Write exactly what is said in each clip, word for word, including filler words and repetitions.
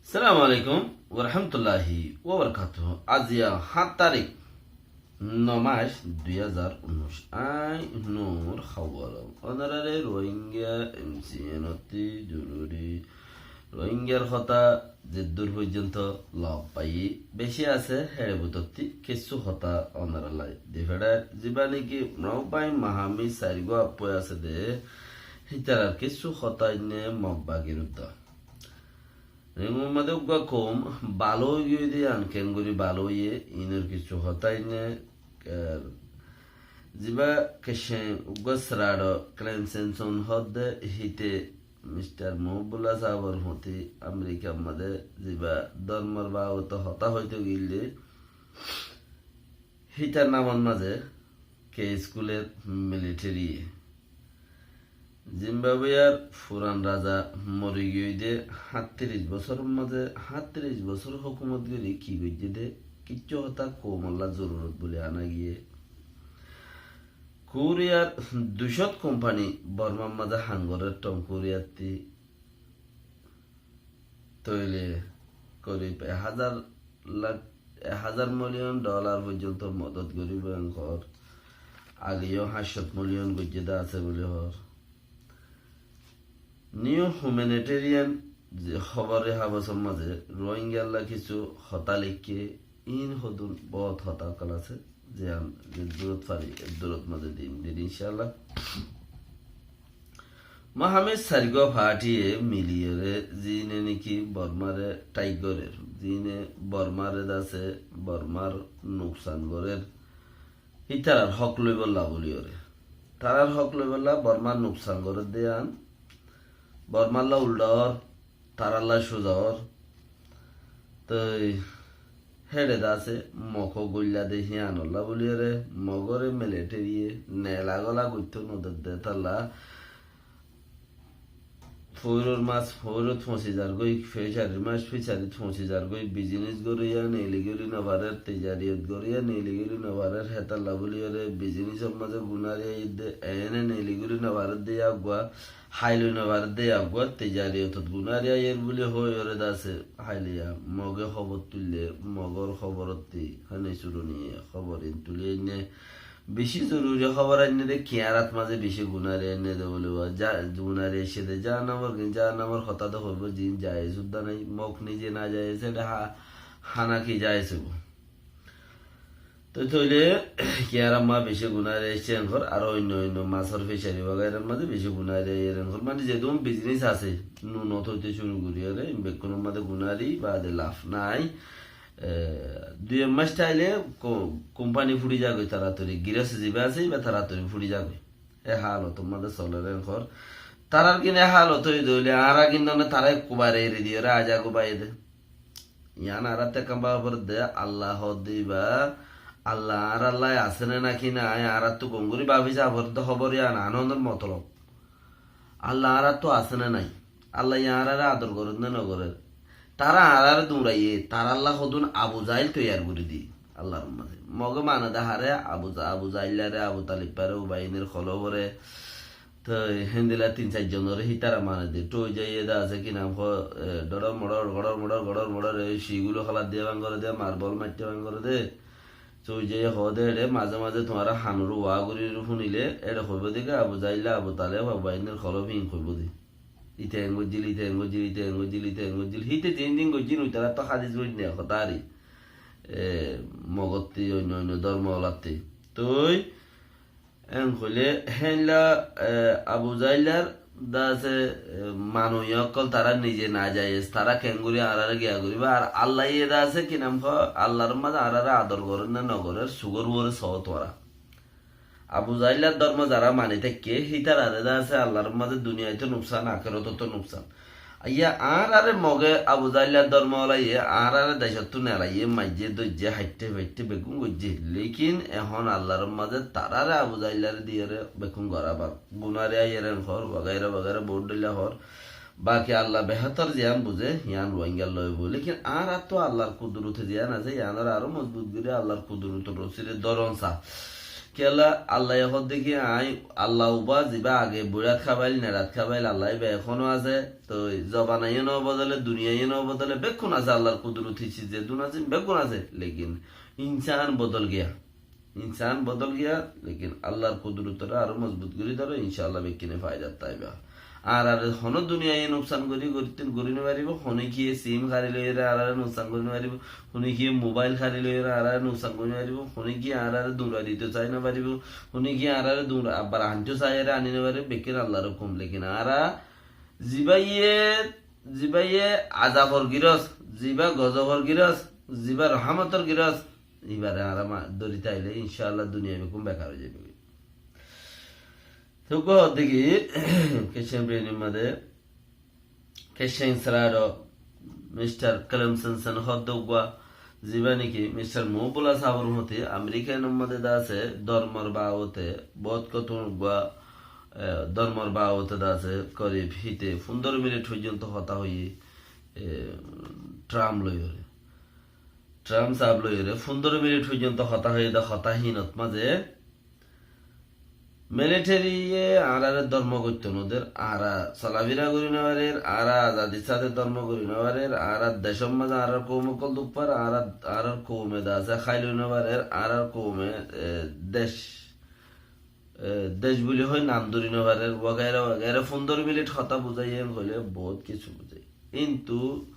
Assalamu alaikum warahmatulláhi wabarakátuhu. Aziya háñt tarík, no mac, dui házar unnúic. Añí Nur Hawalom. Ónorare Rohingya M C N ottí zoruri Rohingyar hotá zeddúr foijjonto log faiyí beci asé, héçe bútottí kessú hotá ónorallá di feçáir, zibá néki Mrok bái Mahami sairgúa appói asé dé, hítarar kessú hotá ainné Mog bagir uddá. Ringor mazé uggúa koum bála óigiyoi dé, yián keéngorí bála óiye, iínor kessú hotá ainné, ar zibá kessé uggúa sráço Clem Senson hoódde, híte Mistar Mohibullah sábor fotí Amerikar mazé zibá dórmor babote hotá hoitó gilde, hítar namor mazé keés kúler militariye. Zimbabweyar furan raza mori giyói dé, háñttiríc bosóror mazé, háñttiríc bosór hókumot gorí ki goijjé dé, kiccú hotá koumolla zorurot buli ana giyé. Kuriyar ducót kompani Bormar mazé ham gorér, Tom Kuriyattí. Tóile korib ek házar lak, ek házar miliyon dholar foijjonto modot goríbo en hoór. Ageyó háñt cót miliyon goijjé dé asé buli hoór. New Humanitarian ze hóbor habosor mazé Rohingyalla kissú hotá leikké, iín hodún boóut hotá ókkol asé, ziyán zeddúrot fari eddúrot mazé dim dir, incállah. Mohamed Sarigua faátiye miliyóre ziíne néki Bormáre tháik gorér, ziíne Bormáre dase Bormár nuksan gorér, hítarar hók loibólla buliyóre. Tarár hók loibólla Bormár nuksan gorér dé yián, Bormálla uldha ór, tarálla cúza ór. Toi héçe dase Mogó goilla de híanolla buliyóre, Mogóre militariye nela gola goittó nodedde tálla. Foóiror mas foóirot foñsi zargói, ficarir mas ficarit foñsi zargói, bizinis goríya neili goli nofarér, tijariyot goríya neili goli nofarér, hétalla buliyóre bizinisor mazé gunari aiyédde, eéne neili goli nofarédde yá eggúa, háiloi nofarédde yá eggúa, tijariyotot gunari aiyér buli hoóiyoré dase háiliya. Mogé hóbor tuille, Mogór hóborottí, háne suruniye hóbor iín tuli ainné. Bicí zoruri hóbor ainné dé, kiáñrat mazé bicí gunari ainné dé bólibo. Za-, gunari aiccé dé, jahannamor gin, jahannamor hotá dé hoibó, ziín jayes uddá nái, Mog nize najayes, éçe há-, hána ki jayes óibo? Toi tóile kiáñrat mazé bicí gunari aiccé en hoór, ar oinno oinno masór fisari wagairar mazé bicí gunari aiyér en hoór. Mani zedún bizinis asé, nunot óite cúru goríyoré, bekkúnor mazé gunari, baade laf nái. E, dui ek mac táile ko-, kompani fúçi zagói taratori, girósi zibá asé, ibá taratori fúçi zagói. E halotor mazé soler en hoór. Tarár gin e halot óiye dé óile, añára gin none tará ekkubare eri diyóre aza gó baiyé dé. Yián añárattú ekkán báfa foredde, Alla hoódde ibá, Alla añárallá asé né náki nái, añárattú gom gorí báfi saá foredde hóbor yián, añár honór motolob. Alla añárattú asé né nái? Allaye añáráre ador gorér né nogorér? Tará añáráre duñraiyé, tarálla hodún Abu Zail toiyar gorí di. Allar mazé Mogé mane de haré, Abu Za-, Abu Zailláre, Abu Talibbáre, Ubainir kolobóre. Toi héndilla tin sair zonoré hítara mane de. Toi zaiyé de asé ki nam hoó, e, dhorór moçór, goçór moçór, goçór moçór, e, cigulo holat diya bangoré de, marbol maitté bangoré de. Toi zaiyé hoó de, éçe mazé mazé tuáñra hanurú wa gorí fúnile, éçe hoibó de ki Abu Zailla, Abu Taleb, Abu Bainir kolob hín hoibó de. Ite en goijjíl, ite en goijjíl, ite en goijjíl, ite en goijjíl. Híte ziín ziín goijjíl, uitarattú hádis goijjé ne, hotá ari. E, Mogottí, oinno oinno dórmo olattí. Toi, en hoilé, héinla, e, Abu Zaillar dase, e, manúic ókkol tará nize najayes, tará keéngorí añáráre giya goríba. Ar Allaye dase ki nam hoó, Allar mazé añáráre ador gorér né nogorér, sugór uore soó tuáñra. Abu Zaillar dórmo zará mani táikke, hítararé dase Allar mazé duniyaittú nuksan, akérotottú nuksan. Aiyá, añáráre Mogé Abu Zaillar dórmo olaiyé, añáráre decottú nelaiyé, maijjé, doijjé, haitté, faitté, beggún goijjé. Lekin ehón Allar mazé taráre Abu Zaillaré diyére beggún gorábar. Gunari aiyér en hoór, wagaira wagaira bout dhoilla hoór. Baki Alla behétor ziyán buzé, yián Ruáingar loi óibo. Lekin añárattú Allar kudurote ziyán asé, yiánoré aró mozbut gorí Allar kudurotor rosíre dóron sa. Kiyólla Allaye hoódde ki, añí Allah uba, zibá age buirat hábail, nerat hábail, Allah íba ehóno asé. Toi zobanaye no bodole, duniyaye no bodole, bekkún asé Allar kudurot, hísi zedún asé, bekkún asé. Lekin insán bodol giya. Insán bodol giya, lekin Allar kudurotoré aró mozbut gorí dóro, incá Allah bekkúne faidat táiba. Añáráre honó duniyaye nuksan gorí, gorí, gorí no faribó, honíkiye sim hári loiyóre añáráre nuksan gorí no faribó, honíkiye mobail hári loiyóre añáráre nuksan gorí no faribó, honíkiye añáráre duñrai dito sai no faribó, honíkiye añáráre duñrai abbar añtó saiyóre aní no faribó, bekkún Allar hukum. Lekin añára zibáye, zibáye azafor girós, zibá gozofor girós, zibá rohámotor girós, íbaré añára ma-, dóri táile, incá Allah, duniya bekkún bekar ói zaibói. Tóu hoódde ki, Kessén Brenir mazé, Kessén Srado, Mistar Clem Sensen hoódde uggúa, zibá niki Mistar Mohibullah sábor moti Amerikanor mazé de asé, dormor babote, bout kotún uggúa, e, dormor babote de asé, korib híte fundoro minit foijjonto hotá hoiyé, e, Trump loiyóre. Trump sáb loiyóre fundoro minit foijjonto hotá hoiyé de hotá hínot mazé, militariye añáráre dormo goitto no der, añára solafira gorí no farir, añára azadir sáte dormo gorí no farir, añárar decór mazé añárar koum ókkol duk far, añára, añárar koume de asé hái loi no farir, añárar koume, e, dec, e, dec buli hoi nam dóri no farir, wagaira wagaira. Fundoro minit hotá buzaiye hoilé bout kessú buzaiye. Kintu,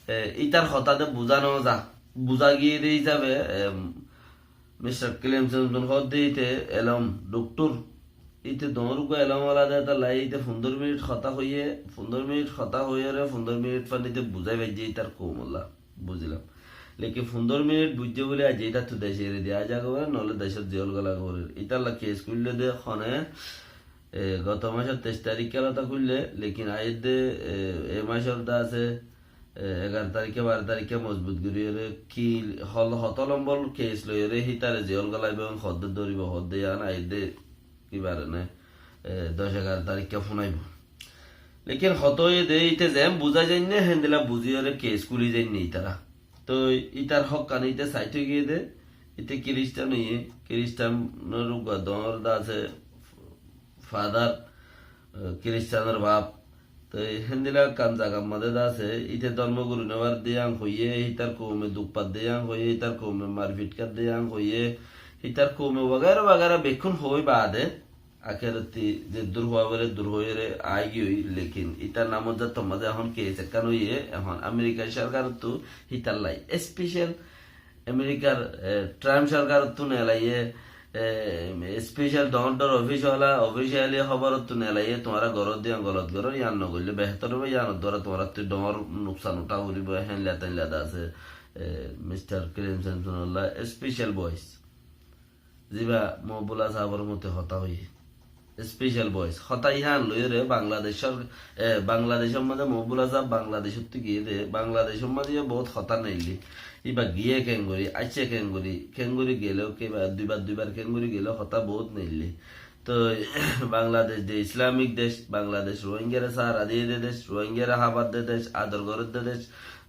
e, ítar hotá de buzá no za, buzá giyé de hísabe, e, Mistar Clem Sensen hoódde íte elóm, doktor. Íte doñr uggúa elóm ola de, tolla íte fundoro minit hotá hoiyé, fundoro minit hotá hoiyóre, fundoro minit fán íte buzái faijjé ítar koumolla, buzilam. Lekin fundoro minit buijjé buli aijja ítattu dec eri diya aizagói, noóle decót ziyól gola gorir. Ítar lá kes kúille de hone, e, goto macór teic tarikká lóta kúille, lekin aiyér de, e, e macór de asé, e, egaro tarikká, baro tarikká mozbut goríyore ki hol-, hotó lombor kes loiyóre hítare ziyól golaibo, hoddé dóribo, hoddé yián aiyér de ki barene, e, doc egaro tarikká fúnaibo. Lekin hotó óiye de, íte zeén buzái zainné, héndilla buzíyore kes kúli zainné ítara. Toi ítar hókkan íte said ói giyé de, íte Kiristan óiye, Kiristanor uggúa doñr de asé, fadar, e, Kiristanor baf. Toi héndilla ekkán zagar mazé de asé, íte dormo gorí no farer de yián hoiyé, hítar koume duk far de yián hoiyé, hítar koume marfit kar de yián hoiyé, hítar koume wagaira wagaira bekkún hoi baade, akerotti zeddur hoó fare eddur hoiyóre aigiyói, lekin ítar namot zattór mazé ehón kes ekkán óiye, ehón Amerikar sorkarottu hítar lai especial Amerikar, e, Trump sorkarottú neelaiye, e, special doñr doñr office ola, officially hóborottú neelaiye, tuáñra goró de yián golot gorór, yián nogoille behétor óibo, yiánor duara tuáñrattú doñr nuksan uthá foribo, héndilla téndilla de asé, e, Mistar Clem Sensen olla special voice. Zibá Mohibullah sábor moti hotá hoiyé. Special voice. Hotá yián loiyóre Bangladecór, e, Bangladecór mazé Mohibullah sáb Bangladecóttu giyé de, Bangladecór mazé yó bout hotá neillé. Íba giyé keéngorí, aiccé keéngorí, keéngorí gelé, keibar duibar duibar keéngorí gelé, hotá bout neillé. Toi Bangladec de Islamik dec, Bangladec Rohingyare sahara diyé de dec, Rohingyare hábar de dec, ador gorer de dec.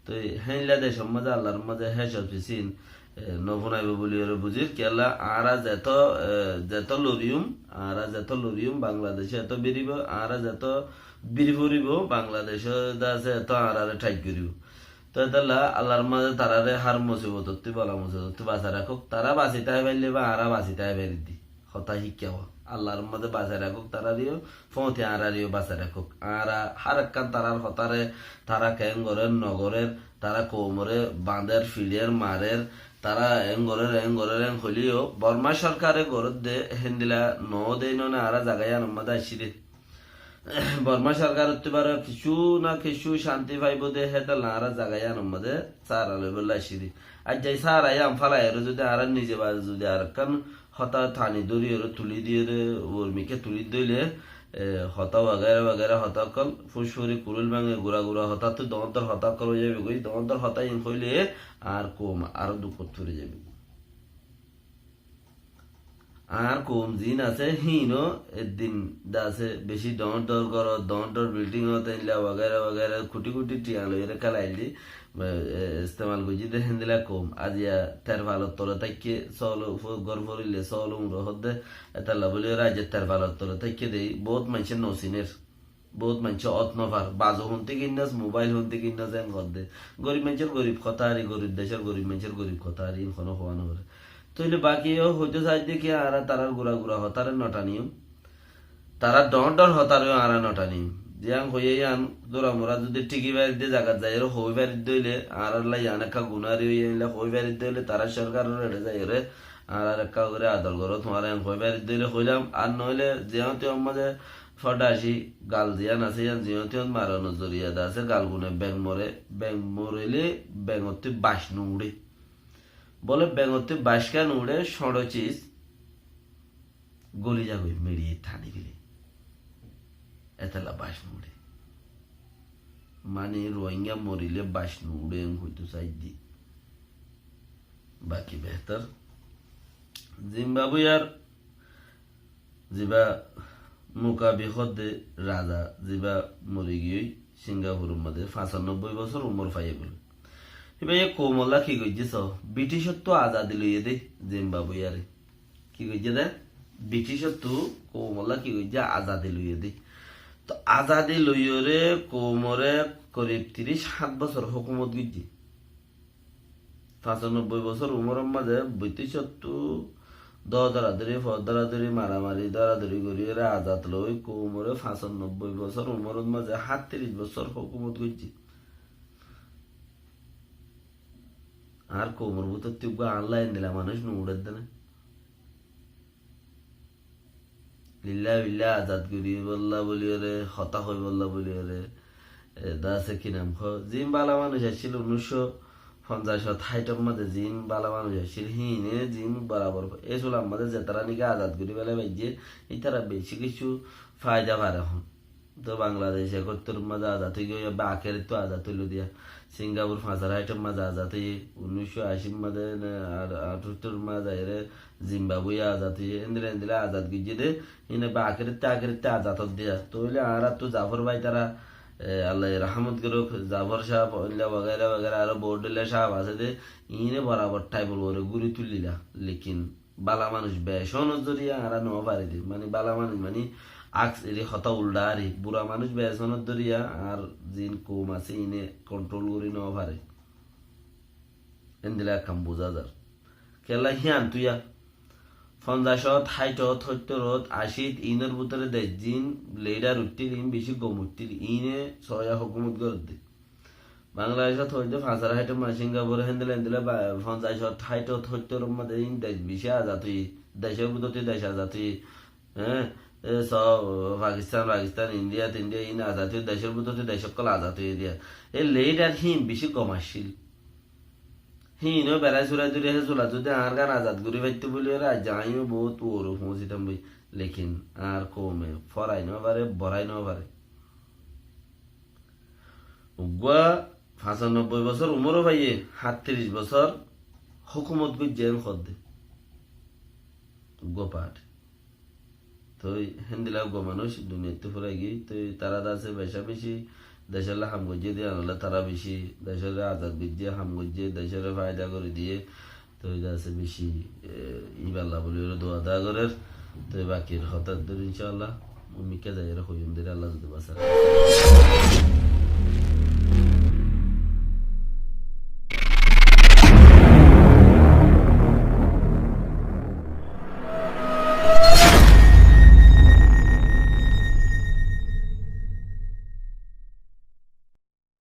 Toi héndilla decór mazé Allar mazé hécot fisín, e, no fúnaibo buli ore buzir. Kiyólla añára zeto, e, zeto loriyum, añára zeto loriyum, Bangladece eto biribo, añára zeto biri foribo, Bangladece de asé eto añárare thaik goribo. Toi etolla Allar mazé tarare hár musibotottú, bala musibotottú basai rakók. Tara basi táki faille ba añára basi táki fari di. Hotá híkka hoó. Allar mazé basai rakók tarareyó, fóñti añárareyó basai rakók. Añára hár ekkán tarar hotáre, tara keén gorér, nogorér, tara koumoré bañder, fiçer, marer, tara eén gorér, eén gorér, eén hoileyó, Borma sorkare gorér de, héndilla noó de, ínone añára zaga yíanor mazé aiccí de. Borma sorkarottú baro kissú na kissú cánti faibo de, hétolla añára zaga yíanor mazé sára loibolla aiccí de. Aijja sára yían félaiyoré zodi añára nize bade zodi arekkán hotá tani dóriyoré tulí diyoré, uor mikká tulí dóile, e, hotá wagaira wagaira hotá ókkol, fúcfuri kurul báñge gura gura hotáttu doñr doñr hotá ókkol ói zaibogói, doñr doñr hotá iín hoilé añár koum aró dukót fori zaibogói. Añár koum ziín asé, híin ó eddin de asé, bicí dhoóñr dhoóñr górot, dhoóñr dhoóñr bildhing ot, éilla wagaira wagaira, kuthí kuthí thiañ loiyóre kélail di, e, e, estemal goijjé dé héndilla koum. Aijja terfalor tole táikke, sóol, gór forile sóol uñço hoó dé, étalla bóli óre aijja terfalor tole táikke dé, boóut maincé no sinér. Boóut maincé ót no far, bazu honté kinnás, mobáil honté kinnás, en hoó dé. Gorib maincór gorib hotá ar, gorib decór gorib maincór gorib hotá ar, en honó hoó no fare. Tóile baki ó hoitó saidde ki, añára tarár gura gura hotáre no thaniyum. Tarár dhoóñr dhoóñr hotáre ó añára no thaniyum. Ziyán hoiyé yían dóra mora zudi thíki faridde zagat zaiyóre hoói faridde óile, añárálla yían ekká gunári óiye, éilla hoói faridde óile, tarár sorkaror eçé zaiyóre, añárar ekká gorí ador goró, tuáñra en hoói faridde óile hoóilam, ar noóile ziyán tiyán mazé fódhaci gal ziyán asé, yían ziyót tiyót maronor zoriya de asé, galgune beng more, beng morile bengottú bac no uçé. Bóle bengottú bac kiyá no uçé, cóñço cis góli zagói, meçiye tani fele. Étalla bac no uçé. Mani Rohingya morile bac no uçé, en hoitó saidde. Baki behtor. Zimbabweyar ziba Mugabe hoó dé raza, ziba mori giyói Singapuror mazé, fañsanobbói bosór umor faiyé bóle. Íba e koumolla ki goijjé só, Briticottú azadi loiyé dé Zimbabweyare. Ki goijjé dé? Briticottú koumolla ki goijjé, azadi loiyé dé. Tó azadi loiyóre koumore korib tiríc háñt bosór hókumot goijjé. Fañsanobbói bosór umoror mazé Briticottú dór dóradóri, fór dóradóri, maramari dóradóri goríyore azad loi koumore fañsanobbói bosór umoror mazé háñttiríc bosór hókumot goijjé. Añár koumor bútottú uggúa añálla endilla manúic no uçédde né? Lilla billa azad goríbolla bóliyoré, hotá hoibolla bóliyoré, e, de asé ki nam hoó, ziín bála manúic accíl unnúiccó fonzaic ot háitor mazé ziín bála manúic accíl, híine ziín borabor e sular mazé zetará niki azad gorí félai faijjé, ítara bicí kessú faida fare ehón. Tó Bangladec ekóttoror mazé azad ói giyói, ba akérottú azad óilo diya. Singapur fañsar háitor mazé azad óiye, unnúiccó acir mazé ne, ar aṭáttoror mazé zaiyóre Zimbabwe azad óiye, endilla endilla azad goijjé dé, híine ba akérottú akérottú azad ór diya. Tóile añárattú Zafor bái tará, e, Allaye rahámot gorók, Zafor sáb, óilla wagaira wagaira aró bout dhoilla sáb asé dé, iíne borabor thaibor uore gúri tullíla. Lekin bála manúic beec ónor zoriya añára no fari dé. Mani bála manúic mani aks eri hotá uldha ari. Bura manúic beec ónor zoriya añár ziín koum asé iíne kontrol gorí no fare. Endilla ekkán buzá zar. Kiyólla híanttú yá fonzaic ot, háit ot, hóittor ot, acit iínor bútore dec ziín lidar uiththíl, iín bicí gom uiththíl, iíne sóiya hókumot gorédde. Bangladecót hoóidde fañsar háitor mazé, Singapur héndilla héndilla ba-, fonzaic ot, háit ot, hóittor ot mazé iín dec bicí azad óiye, decór bútottú dec azad óiye. Hé, e só Pakistan, Pakistan, India, Tindia iín azad óiye, decór bútottú dec ókkol azad óiye diya. E lidar híin bicí gom accíl. Híin ó berai surai duri hé sula zudi añárgán azad gorí faittó bóliyoré aijja aññí ó bout uore foóñsitam boi. Lekin añár koume forai no fare, borai no fare. Uggúa fañsanobbói bosór umór ó faiyé, háñttiríc bosór hókumot goijjé en hoódde. Uggúa paáñti. Toi héndilla uggúa manúic duniyaittú furai giyói. Toi tará de asé beca beci decólla ham goijjé de, yíanolla tará beci decóre azad goijjé, ham goijjé, decóre faida gorí diyé. Toi de asé beci, e, íballa bóli óre dua da gorér. Toi bakir hotá dóri incállah, ummikká zaiyóre hoiyum dóri Allah zodi basá.